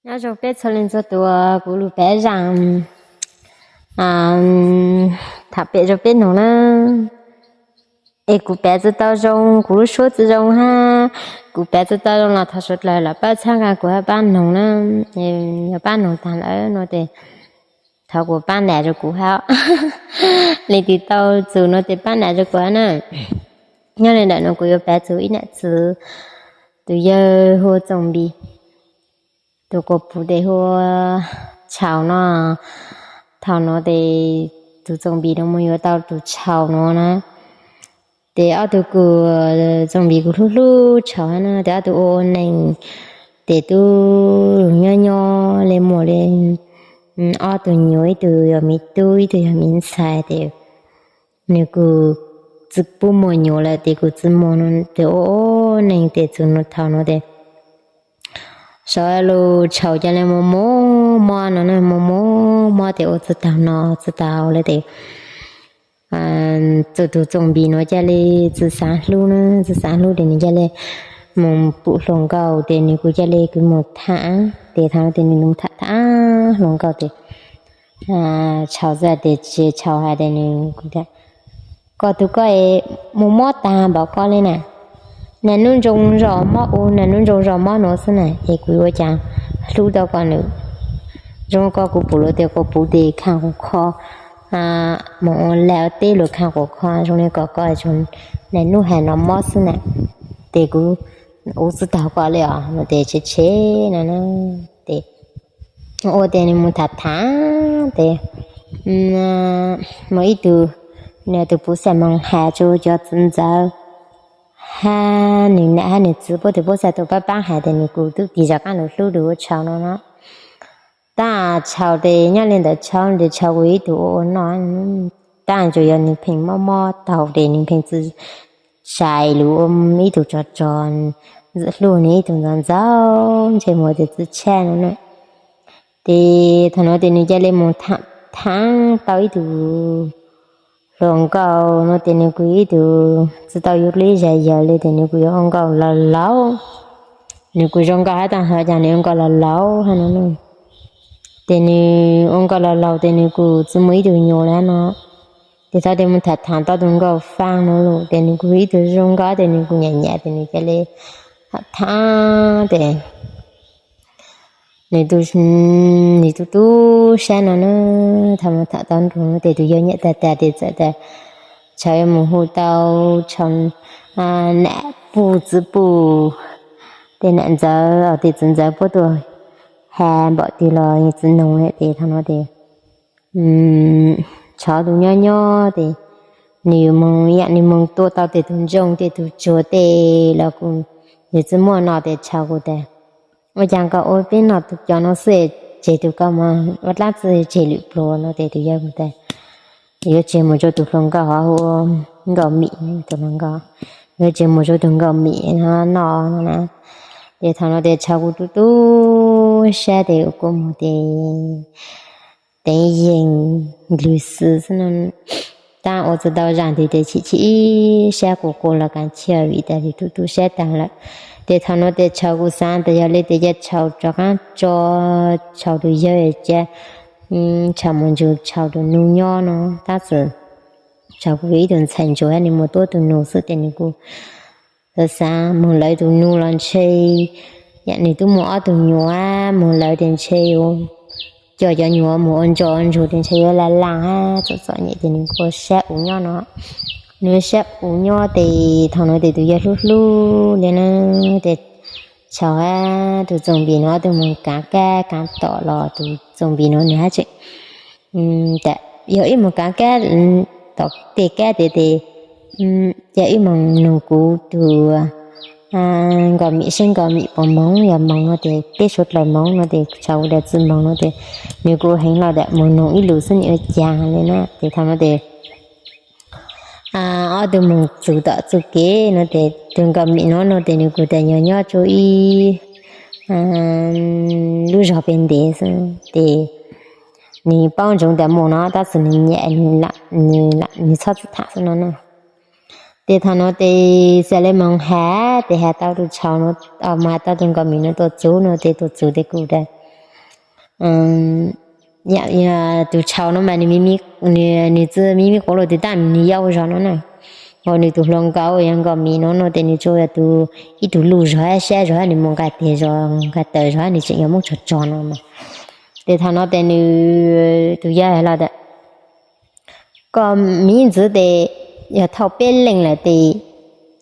Nyob zoo peb txhua leej txhua tus, kuv lus piav zaj tham piav rau peb mloog na. Es kuv piav tsis tau zoo, kuv lub suab tsis zoo hab, kuv piav tsis tau zoo los thov suav dlawg los pab txhawb nqa kuv hab pab mloog na. Yog pab mloog taag lawm no tes thov kuv pab nam rau kuv hab, leej twg tau txug no tes pab nam rau kuv hab na. Nyob le ntawm no kuv yuav piav txug ib nam txwv, tus yawg hu ua Txooj Npis, tus quas puv tes hu ua Tshau no. Thaum no tes tus Txooj Npis no moog yuav tau tus Tshau no na. Tes ob tug kws, Txooj Npis kws hlub hlub Tshau hab na, tes ob tug ua ua neeg, tes tub nyob nyob le muaj le ob tug nyuam, ib tug yog miv tub ib tug yog miv ntxhais. Tes nws kws tsis pub muaj nyuam lawm tes kws tsis muaj no tes ua ua neeg tes txug thaum no tes sawv lug Tshau ca le mob mob mob no na, mob mob mob tes ua tsis taug no tsis taug le tes txug tus Txooj Npis no ca le tsis xaav hlub na, tsis xaav hlub tes nws ca le moog pum hluas nkauj tes nws kws ca le kws moog tham tes thaum no tes nws moog tham tham hluas nkauj tes Tshau txawm tes tsis Tshau has tes nws, koj tug koj es mob mob taag npaum koj le na, nam nub ntsoo zos mob u, nam nub ntsoo zos mob nuav xwb na, es kuv yuav ua caag hlub tau koj nws. Zoo koj kuv pum luag tes quas puv tes khaaj quas kho, moog ua laj ua teb luag khaaj quas kho, zoo le kom koj nam nub has no mob xwb na, tes kuv ua tsis taug koj le os no tes tshev tshev no na. Tes ua tes nws moog tham tham tes moog ib tug, nws tus puv xeem moog has rua cov txiv ntxawm hab nws nam hab nws txiv puab tus puab xeem tuaj pab pab has tes nws kws tub tig zov qaab lug hlub lug ua Tshau no no. Tab Tshau tes nyob le ntawm Tshau tes Tshau kws ib tug ua ua noj, tab tsuas yog nws pheej mob mob taug tes nws pheej tsis sai lug ua ib tug tsov tsov, ntxim hlub nws ib tug ntxov ntxaug ntsej muag tes txwj tshaj no na. Tes thaum no tes nws ca le moog tham tau ib tug hluas nkauj no tes nws kws ib tug tsis tau yuav dlub zag yawg le tes nws kws yuav ua nkauj laus laus. Nws kws zoo nkauj hab taag hlo caag nws ua nkauj laus laus hab no na. Tes nws ua nkauj laus laus tes nws kws tsis muaj ib tug nyuam le no. Tes thaum tes moog tham tham tau tus nkauj faaj no lug tes nws kws ib tug zoo nkauj tes nws kws nyam nyam tes nws ca le tham tham tes nws tu, nws tu tub sab no na. Thaum moog tham tau nrug no tes tus yawg nyam tag tag tes txawm tas Tshau yuav moog hu tau Tshau nam puj txiv puj, tej nam ntxawm os, tej txiv ntxawm puab tuaj has npaum twg los tsis noog le tes thaum no tes Tshau tus nyob nyob tes nws moog yam nws moog tua tau tej tug ntsoog tej tug tsuag tej los kuj nws tsis muaj no tes Tshau kuj tas, ua caag koj ua peb noj tug cov no xwb, tseg tug koj mas ua dlaab tsi tseg lwm pluag no tes tus yawg kuj tas, yuav tseg mus rua tug hluas nkauj hov hu ua Nkauj Mim, tus hluas nkauj, yuav tseg mus rua tug Nkauj Mim no noj no na. Ces thaum no tes Tshau kuj tu tu sab tes ua kua muag tes teev yeeg nklwg xwb xwb no, tab ua tsis tau zaj ntws tes chim chim ib sab kuj quaj los kav chiaj vim tas tes tu tu sab taag lawm. Tes thaum no tes Tshau kuj xaav tas yog le tes cia Tshau rov qaab tso Tshau tus yawg cia Tshau mus nrug Tshau tus nus nyob no tab sis Tshau kuj yog ib tug ntxhais ntsuag hab nws mus tuab tug nus xwb tes nws kuj xav xav moog lawv tus nus los ntshe yam nws tub muaj ob tug nyuam, moog lawv tes ntshe yuav coj cov nyuam mus ua ntso ua ntsuag tes ntshe yuav laj laj hab txom txom nyem tes nws kuj sab u nyob no. Nws sab u nyob tes thaum no tes tus yawg hlub hlub le na, tes Tshau hab tus Txooj Npis no ob tug moog kaav kab kaav tom los tus Txooj Npis no nws hab tseem tas yog ib moog kaav kab tom tej kab tes tes yog ib moog nug kuv tus Nkauj Mim seb Nkauj Mim puas moog, yog moog no tes peb suav dlawg moog no tes Tshau tas tsis moog no tes nws kuj heev los tas mus nug ib lus xwb nim ua caag le na. Tes thaum no tes ob tug moog txug tom txug kev no tes tus Nkauj Mim no no tes nws kuj tas nyob nyob rua ib lub zog peg ntev xwb tes nws paub ntsoov tas mus no tab sis nws nyam nws txhob txwm tham xwb no na. Tes thaum no tes xav le moog has tes has tau tus Tshau no, mas has tau tus Nkauj Mim no tuaj txug no tes tuaj txug tes kuj tas tus tshau no mas nws txawj me me quav los tus tab nws yau zog no na. Ho nws tus hluas nkauj yog Nkauj Mim no no ces nws tsuas yog tus ib tug luj zog, siab zog, nws mus nqa tes zog nqa taw zog, nws tseem yog Hmoob tsog tsog no mas. Ces thaum no ces nws tus yawg hais los tias, koj miv ntxwv ces yog thauj peb leeg lawm ces,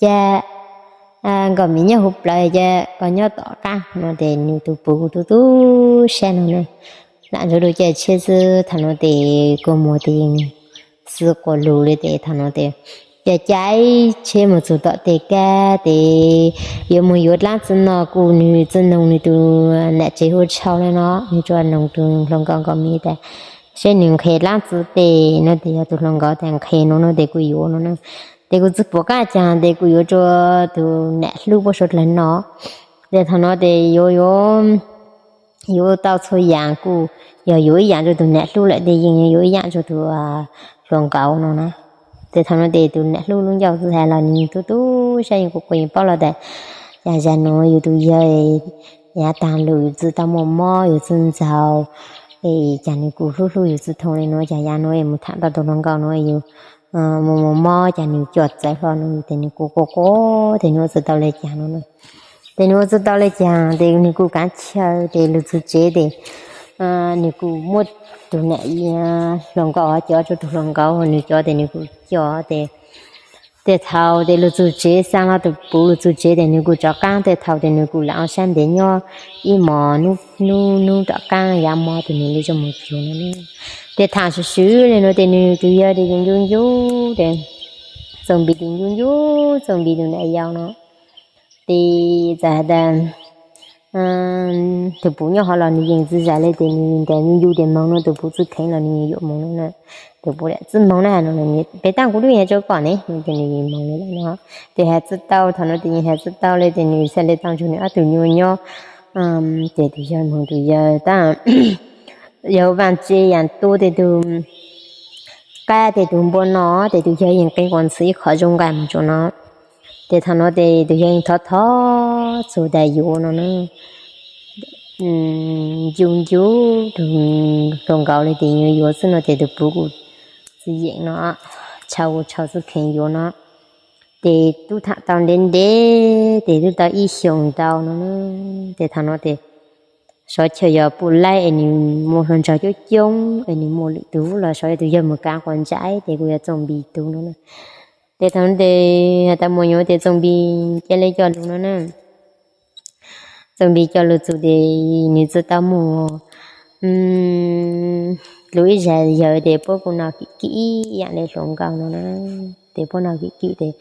cas Nkauj Mim nyob hauv plawv, cas koj nyob tom qab no. Ces nws tus puv kuj tu tu siab no na, lam ntsuav dua caij tsheb xwb. Thaum no ces kua muag ces yeej xwb quas lug li. Ces thaum no ces caij caij tsheb mus txug tom tej kab ces yuav mus yuav dlaab tsi no kuj nws txawm noog nws tus nam tsev hu Tshau li no, nws tsuas noog tus hluas nkauj Nkauj Mim tas seb nws nqhes dlaab tsi tes no. Ces yog tus hluas nkauj tas nqhes no no ces kuj yuav no na. Ces kuj tsi pum qab caag ces kuj yuav rua tus nam hlub puab suav dlawg no. Ces thaum no ces yuav yuav yuav tau txhua yaam kuj yog yuav ib yaam rua tus nam hlub lawm ces yeej yuav ib yaam rua tus hluas nkauj no na. Ces thaum no ces tus nam hlub lub ncauj txwv hais los nws tu tu siab, yeej kuj quas yeej paub los tas, cas zag nuav yus tus yawg yav taag lug yus tsi tau muaj mob yus tsi ntxaug, es cas nws kuj hlub hlub yus tsi thooj li no, cas yav nuav mus tham tau tus hluas nkauj nuav yus mus mus mob cas nws coj txawv hlo no. Ces nws kuj quas quas ces nws ua tsi tau le caag no na. Ces nws ua tsi tau le caag ces nws kuj kaav chaw ces lug txug tsev ces nws kuj muab tus nam hluas nkauj cov rua tus hluas nkauj nws cov ces nws kuj coj ces, ces thaum ces lug txug tsev xaa hlo tus puv lug txug tsev ces nws kuj rov qaab. Ces thaum ces nws kuj lam ua sab ntev nyob ib mos nub nub rov qaab yav mos ces nws le tso mus cuag no na. Ces tham swv swv le no ces nws tus yawg ces yus ncu ncu ces Txooj Npis ces ncu ncu Txooj Npis tus nam yau no. Ces txawm has tas tus puv nyob hov los nws yeej tsi zam le ces nws nkaus ncu ncu ces moog no, tus puv tsi kheev los nws yuav moog no na. Tus puv tsi moog na no, peb taab kuv lub yeej has rua koj ne no ces nws yeej moog li lawm no. Ces has tsi tau, thaum no ces yeej has tsi tau le ces nws xaav le tau ntsug nws ob tug nyuas nyob. Ces tus yawg moog tus yawg tab yawg vaaj tse yaam tu ces tus qab ces tus npua no ces tus yawg yeej qe quas ntxhw ib qho zoo nqaij moog rua no. Ces thaum no ces tus yawg yeej thov thov txug tas yuav no na. Ncu ncu tus hluas nkauj le ces yuav yuav xwb no ces tus puv kuj tsi yeem no, Tshau kuj Tshau tsi kheev yuav no. Ces tub tham tau ntev ntev ces twb tau ib xyoos ntau no na. Ces thaum no ces sov chaw yog puj laib es nws muaj hluas nraug coob coob es nws muaj lwm tug los sov tus yawg moog kaav quas ntsaib ces kuj yog Txooj Npis tug no na. Ces thaum no ces has tas muaj nyuas ces Txooj Npis ca le coj lug no na. Txooj Npis coj lug txug ces nws tsi tau muaj lug ib zag yawg ces puab kuj noj kim kim ib yaam le hluas nkauj no na. Ces puab noj kim kim ces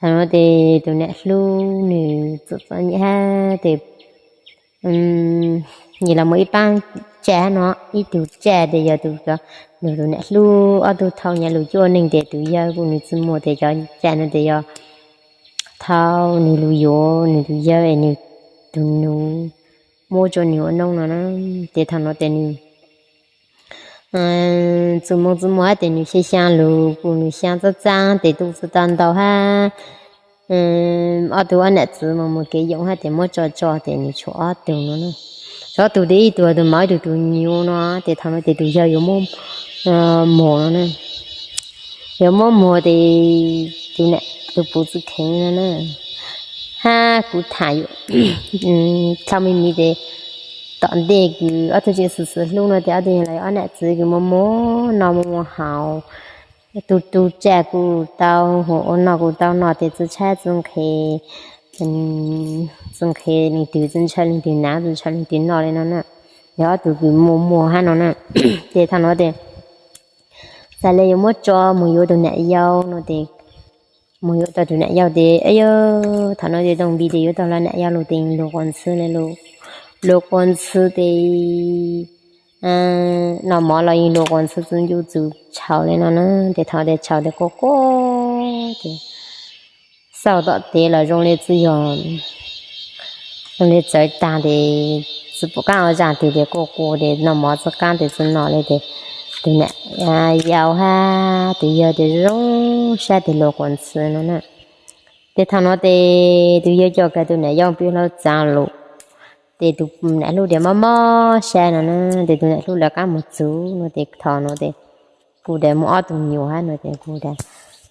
thaum no ces tus nam hlub nws txom txom nyem hab ces nws los muaj ib paab tsaj no, ib tug tsaj ces yog tus, nws tus nam hlub ob tug thau nyav lug cuaj neeg ces tus yawg kuj nws tsi muaj ces cov tsaj no ces yog thau nws lug yuav nws tus yawg es nws tus nus muab rua nws ua noog no na. Ces thaum no ces nws txuj moog txuj muag hab ces nws xyaa xyaa lug kuj nws xyaa txaab txaab ces tu tsi tau ntau hab. Ob tug ob nam txwv moog mus kev yoom hab ces muab tso tso ces nws tshuav ob tug no na. Tshuav ob tug ces ib tug tus mauv ib tug tus nyuas no ces thaum no ces tus yawg yuav muab muag no na. Yuav muab muag ces tus nam tus puv tsi kheev no na. Hab kuv tham yuav dlhau me me ces tom ntej kws ob tug tseem xwm xwm hlub no ces ob tug los yog ob nam txwv kws muaj muag noj muaj muag haus, tu tu tsaj kuj tau, ua noj kuj tau noj ces tsi tshaib tsi nqhis, tsi nqhis leej twg, tsi ntshaw leej twg hnav, tsi ntshaw leej twg noj li no na. Yog ob tug kws muaj muag hab no na. Ces thaum no ces xaav le yuav muab tso mus yuav tus nam yau no ces mus yuav tau tus nam yau ces, thaum no ces Txooj Npis ces yuav tau lug nam yau lug ces luag quas ntxhw le, luag quas ntxhw ces noj mov los yeej luag quas ntxhw tsi ncu txug Tshau le no na. Ces thaum ces Tshau ces quaj quaj ces xauj tom tev los zoo le tsi yog, zoo le txawv taag ces tsi pum qaab ua zaaj twg ces quaj quaj ces noj mov tsi qaab ces tsi noj le ces tus nam yau hab tus yawg ces zoo sab tes luag quas ntxhw no na. Ces thaum no ces tus yawg coj kag tus nam yau pw hlau txav lug, Ces tus nam hlub tias mob mob sab no na, ces tus nam hlub lawv qab mus txug no ces thaum no ces kuv tias muaj ob tug nyuas hab no ces kuv tias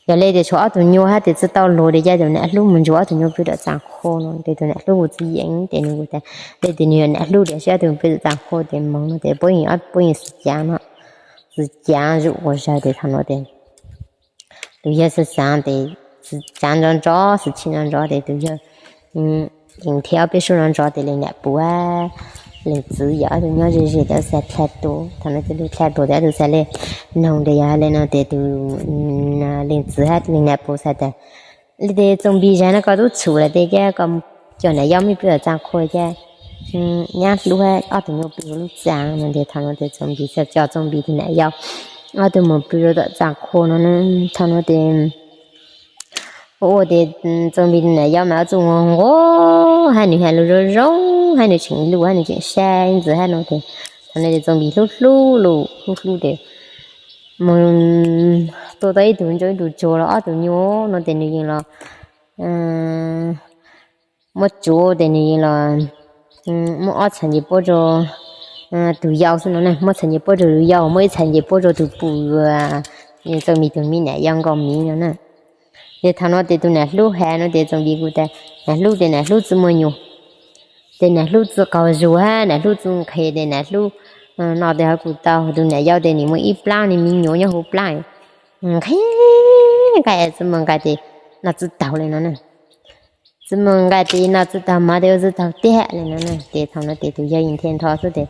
yog le tias tshuav ob tug nyuas hab ces tsi tau luag ces ca tus nam hlub mus ntsuas ob tug nyuas pw tom txaj qhua no ces tus nam hlub kuj txwv yeem ces nws kuj tias le tias nws yog nam hlub tias seb ob tug pw tom txaj qhua ces moog no ces puab yeej, puab yeej xwm caav no, xwm caav zuj ua zag ces thaum no ces tus yawg xwm caav ces xwm caav ntsoov ntsoov xwm txheej ntsoov ntsoov ces tus yawg yeej thiab ob peb suab ntsoov ntsoov ces leej nam puv hab leej txiv yog ob tug nyob ze ze ces ob tug xav dlha tuag. Thaum no ces lug dlha tuag ces ob tug xav le noog tias yog le no ces tus leej txiv hab leej nam puv xav tas le tes Txoov Npis zag no koj tub txhum lawm tes ca koj coj nam yau mej pw tom txaj qhua ca nyab hlub hab ob tug nyuas pw lub txaj no tes thaum no tes Txoov Npis xav coj Txoov Npis tus nam yau ob tug mus pw rau tom txaj qhua no na. Thaum no tes ua ua tes Txoov Npis tus nam yau mas ob txuj nquag nquag hab nws has lug zoo zoo hab nws tseem luj hab nws tseem sab ntxwv hab no tes thaum no tes Txoov Npis hlub hlub lug hlub hlub tes mus tua tau ib tug ntsuag ib tug tsuag los ob tug nyuas no tes nws yeej los muab tsuav tes nws yeej los muab ob txhais ncej puab rau tus yau xwb no na, muab txhais ncej puab rau tus yau, muab ib txhais ncej puab rau tus pum Txoov Npis tus me nam yau nkaus miv no na. Ces thaum no tes tus nam hlub has no tes Txoov Npis kuj tas nam hlub tes nam hlub tsi muaj nyuas, tes nam hlub tsi qaug zug hab nam hlub tsi nqhis tes nam hlub no tes ho kuj tau. Tus nam yau tes nws muaj ib plaab nws me nyuam nyob huv plaab nqhis nqaij tsi muaj nqaij tes noj tsi taug le no na, tsi muaj nqaij tes noj tsi taug mov tes ua tsi taug tiag le no na. Ces thaum no tes tus yawg yeej nthe nrho xwb tes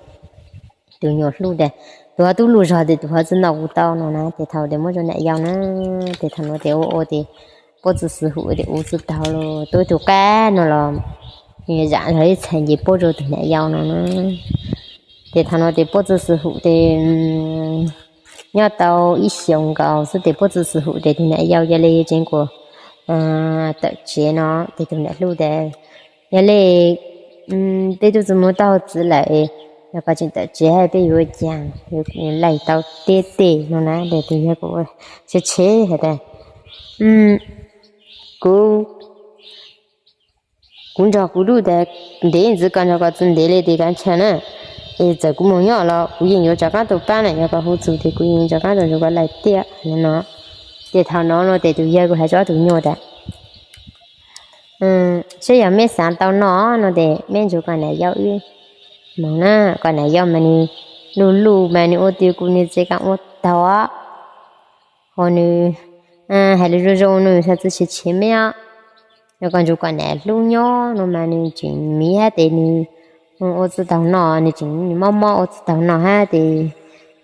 tus nyuas hlub tas tus ho tub luj zog tes tus ho tsi noj kuv tau no na. Ces thaum tes muab rau nam yau na, ces thaum no tes ua ua tes puab tsi xwm hum tes ua tsi taug los tub ib tug qab no los zam zog ib txhais ncej puab rau tus nam yau no na. Ces thaum no tes puab tsi xwm hum tes nyob tau ib xyoos nkaus xwb tes puab tsi xwm hum tes tus nam yau ca le tseev kuas tawm tsev no. Ces tus nam hlub tas yog le peb tub tsi muaj tau txiv lawm, yog koj tseem tawm tsev hab peb yuav ua caag, yuav laig tau teb tej no na. Tes tus yawg kuj tshev tshev has tas kuv kuv nrog kuv tub tas ntev ntxiv, koj nrog koj tsi ntev le tes kav ntshaw na, es txawm kuv moog nyob los kuv yeej yuav rov qaab tuaj paab na, yog koj hu txug tes kuv yeej rov qaab tuaj nrug koj laig tiag no. Ces thaum no no tes tus yawg kuj has rua ob tug nyuas tas seb yog meb xaav tau noj no tes meb nrug koj nam yau wb moog na, koj nam yau mas nws luj luj mas nws ua twg kuj nws tsev kaam ua taug, ho nws hais lug zoo zoo nws xaav txwv tshev tshev meb os. Yog koj nrug koj nam hlub nyob no mas nws tseem miv hab tes nws ua tsi taug noj, nws tseem mob mob ua tsi taug noj hab tes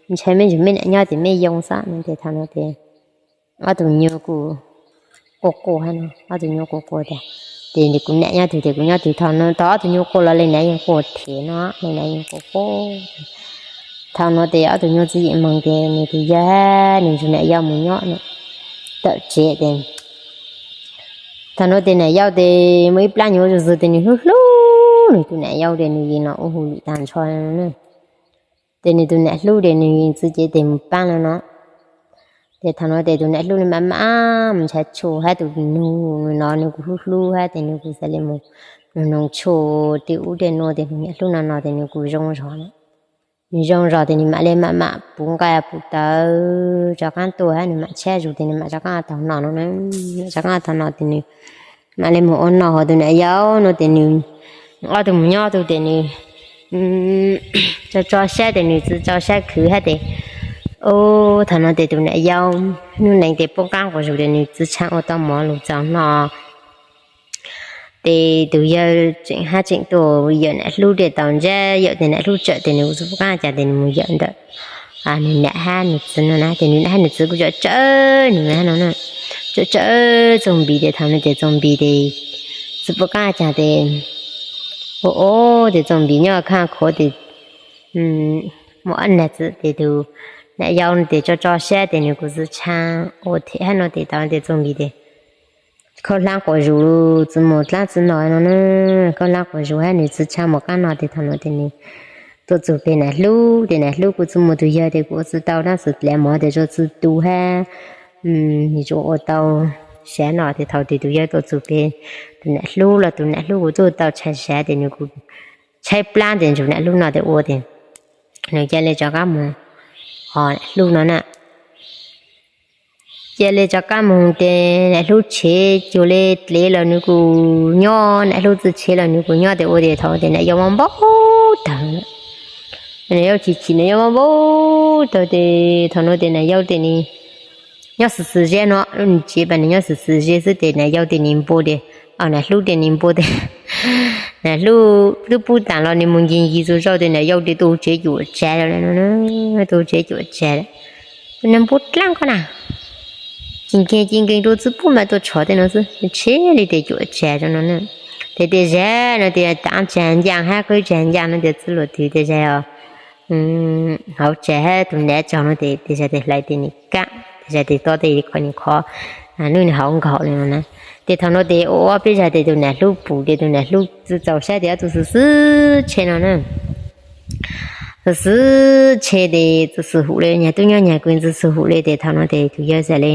ntshai meb nrug meb nam nyob tes meb yoo xwb no. Ces thaum no tes ob tug nyuas kuj quaj quaj hab no, ob tug nyuas quaj quaj tas tes kuv nam nyob twg tes kuv nyob twg. Thaum no thaum ob tug nyuas quaj los leej nam yeej quaj them no, leej nam yeej quaj quaj. Thaum no tes ob tug nyuas txwv yeem moog tes nws tus yawg hab nws nrug nam yau mus nyob tawm tsev tes thaum no tes nam yau tes muaj ib plaab nyuas zuj zus tes nws hlub hlub nws tus nam yau tes nws yeej los ua hu lwm taag nrho na. Ces nws tus nam hlub tes nws yeej txwv cev tes mus paab lawm no. Ces thaum no tes tus nam hlub nws mam mam mus nrhav tshuaj hab tus nug nws no nws kuj hlub hlub hab tes nws kuj xaav le mus nug noog tshuaj tej ub tej nuav tes nws nam hlub no no tes nws kuj zoo zog. Nws zoo zog tes nws mam le mam mam puv nqaij puv tawv rov qaab tuaj hab nws mam tshab zug tes nws mam rov qaab taug noj no na. Rov qaab taug noj tes nws mam le mus ua noj ho tus nam yau no tes nws ob tug mus nyob tug tes nws tso tso sab tes nws txwv tso sab khwv hab tes thaum no tes tus nam yau nub neej tes puab qaab quas zug tes nws txwv tshaab ua tau mov lug txaus noj. Ces tus yawg tseem hab tseem tuaj yawm nam hlub tes tau ntsab yawm tes nam hlub tsawm tes nws kuj tsi puab qaab cas tes nws mus yawm ntawm nws nam hab nws txiv no na. Ces nws nam hab nws txiv kuj tsawm tsawm nws na no na, tsawm tsawm Txooj Npis tes thaum no ces Txooj Npis tes tsi puab qaab cas tes ua ua tes Txooj Npis nyob khaaj khuav tes muaj ob nag txwm tes tus nam yau tes tso tso sab tes nws kuj txwv tshaab ua them hab no tes tau tes Txooj Npis tes khaub hlab quas zug tsi mus dlaab tsi noj no na. Khaub hlab quas zug hab nws txwv tshaab mus qaab noj tes thaum no tes nws tuaj txug peg nam hlub tes nam hlub kuj tsi mus, tus yawg tes kuj ua tsi tau dlaab tsi dlav mov tes tso tsi tu hab nws tsuas ua tau sav noj tes thaum tes tus yawg tuaj txug peg tus nam hlub los tus nam hlub kuj tuaj tau tshav sav tes nws kuj tshaib plab ces ntsug nam hlub no tes ua tes nws ca le rov qab mus ho nam hlub no na. Ca le rov qab mus ces nam hlub tshev cuag le dlev los nws kuj nyob, nam hlub txwj tshev los nws kuj nyob tes ua tes thaum tes nam yau mob npaum tawg, nam yau chim chim nam yau mob npaum tawg tes thaum no tes nam yau tes nws nyob xwm xwm ze no, lub nws tsev pas nws nyob xwm xwm ze xwb tes nam yau tes nws npau tes, nam hlub tes nws npau tes nam hlub twb pub tas los nws mus ncig ncig txug zoj tes nam yau tes tus tsev cuam tsag, tus tsev cuam tsag, tus nag npub dlaab koj na, ci nkeeg ci nkeeg rua txwb pub mas tuaj tshov tej no xwb, tshev li tes cuam tsag rua no na. Tes tej zag no tes tav tsag ncaaj hab qwb tsag ncaaj no tes txwb luas twg tej zag os, hauv tsag hab tus nam tsaug no tes tej zag tes hlais tes nws kaam, tej zag tes tob tej qhov nws khov, nub nws hauv nkaum le no na. Tes thaum no tes ua ob peb zag tes tus nam hlub pum tes tus nam hlub txawm txaus sab tes ob tug xwb xwb tshe no na. Xwb xwb tshe tes txwm xwm hum le nyag tub nyob nyag kws txwm xwm hum le tes thaum no tes tus yawg xav le,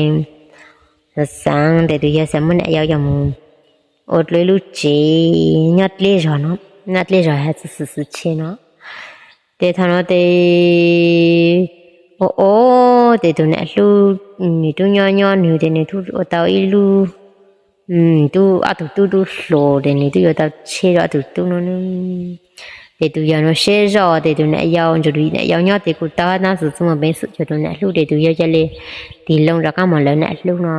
xav tes tus yawg xav muab nam yau coj mus ua dlua ib lub tsev nyob dleb zog no, nyob dleb zog has txwm xwm xwm tshe no. Tes thaum no tes ua ua tes tus nam hlub nws tub nyob nyob nws tes nws tub ua tau ib lub, nws tub ob tug tub tub hluas tes nws tub yuav tau tshe rau ob tug tub no ne. Tes tus yawg no siab zoj tes tus nam yau ntsug tus nam yau nyob tes kuj tau hab tab sis txwm mus peev xwm cuag tus nam hlub tes tus yawg ca le tig loo rov qab mus lawv nam hlub no.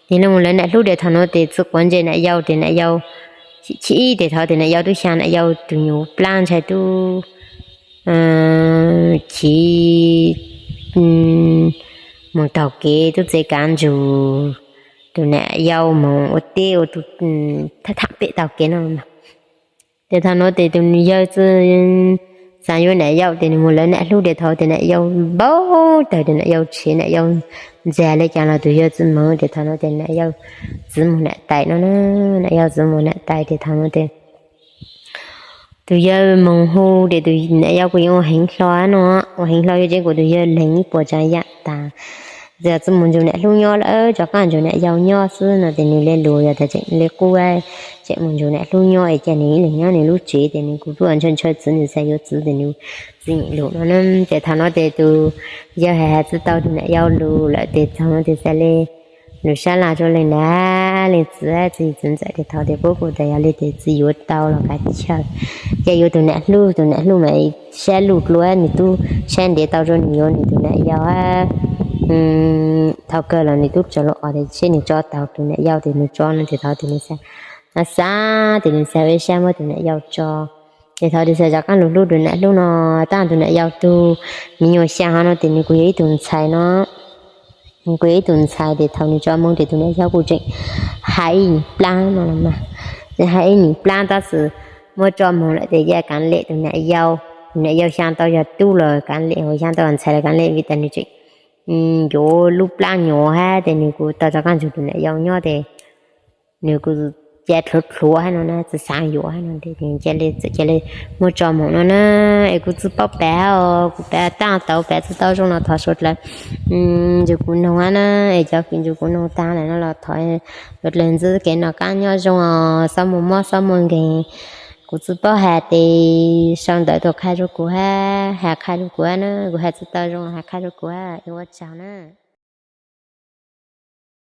Tig loo mus lawv nam hlub tes thaum no tes txwm quav ntse nam yau tes nam yau chim chim tes thaum tes nam yau tub xyaa nam yau tus nyuas plaab ntshai tub chiv mus taug kev tub txiv kav ntsug tus nam yau mus ua teb ua tu tham pem taug kev no. Tes thaum no tes tus yawg txwm xaav yuav nam yau tes nws mus lawv nam hlub tes thaum tes nam yau npau tawg tes nam yau tshev nam yau ntxag le caag los tus yawg txwm moog tes thaum no tes nam yau txwv mus nam tais no na, nam yau txwv mus nam tais tes thaum no tes tus yawg moog hu tes tus nam yau kuj yuav ua heev hlo no, ua heev hlo yuav tseeb kuas tus yawg leeg ib puas tsav yaam tas. Txwm mus ntsug nam hlub nyob lawm, rov qab ntsug nam yau nyob xwb no tes nws le lus yog tas tseem le qub, tseem mus ntsug nam hlub nyob es ca nws ib leeg nyob nws lub tsev tes nws kuj tuaj ntshaw ntshaw txwv, nws xav yuav txwv tes nws txwv nyeem lus no na. Ces thaum no tes tus yawg has has txwv tau tus nam yau lus lawm tes thaum no tes xav le lus sab laj rua leej nab leej txiv, txiv txiv ntxawm tes thaum tes puab kuj tas yog le tes txiv yuav tau los kav chaw, ca yuav tus nam hlub, tus nam hlub mas sab luj dlua nws tub saib ntev tau rua nws yuav nws tus nam yau. Thaum kawg los nws tub tsaug lug os tes seb nws tso tau tus nam yau tes nws tso no tes thaum tes nws xav, xav tes nws xav ua ib sab muab tus nam yau tso. Ces thaum tes xav rov qaab lug hlub tus nam hlub no, tab tus nam yau tug me nyuam xyaa hov no tes nws kuj yog ib tug ntxhais no, nws kuj yog ib tug ntxhais tes thaum nws tso moog tes tus nam yau kuj tseem hais ib nyuag plaab no los mas, hais ib nyuag plaab tab sis muab tso moog lawm tes yog kaav lem tus nam yau, tus nam yau xyaa tau yog tub los kaav lem, hos xyaa tau ntxhais los kaav lem vim tas nws tseem yuav lub plaab nyuam hab tes nws kuj tau rov qaab ntsug tus nam yau nyob tes nws kuj ca dlhuav dlhuav hab no na, txwv xaav yuav hab no tes nws ca le, ca le muab tso moog no na. Es kuv txwv paub pab os, kuv pab taab tau pab txwv tau zoo los thov suav dlawg ntsug kuv noog hab na. Es cov kws ntsug kuv noog taag lawm no los thov suav dlawg ntxwv kev noj qaab nyob zoo os, xob muag mob xob muag nkeeg. Kuv txwv paub has tes sau ntawv tuaj qha rua kuv hab, has qha rua kuv hab na, kuv has txwv tau zoo los has qha rua kuv hab, es ua tsaug na.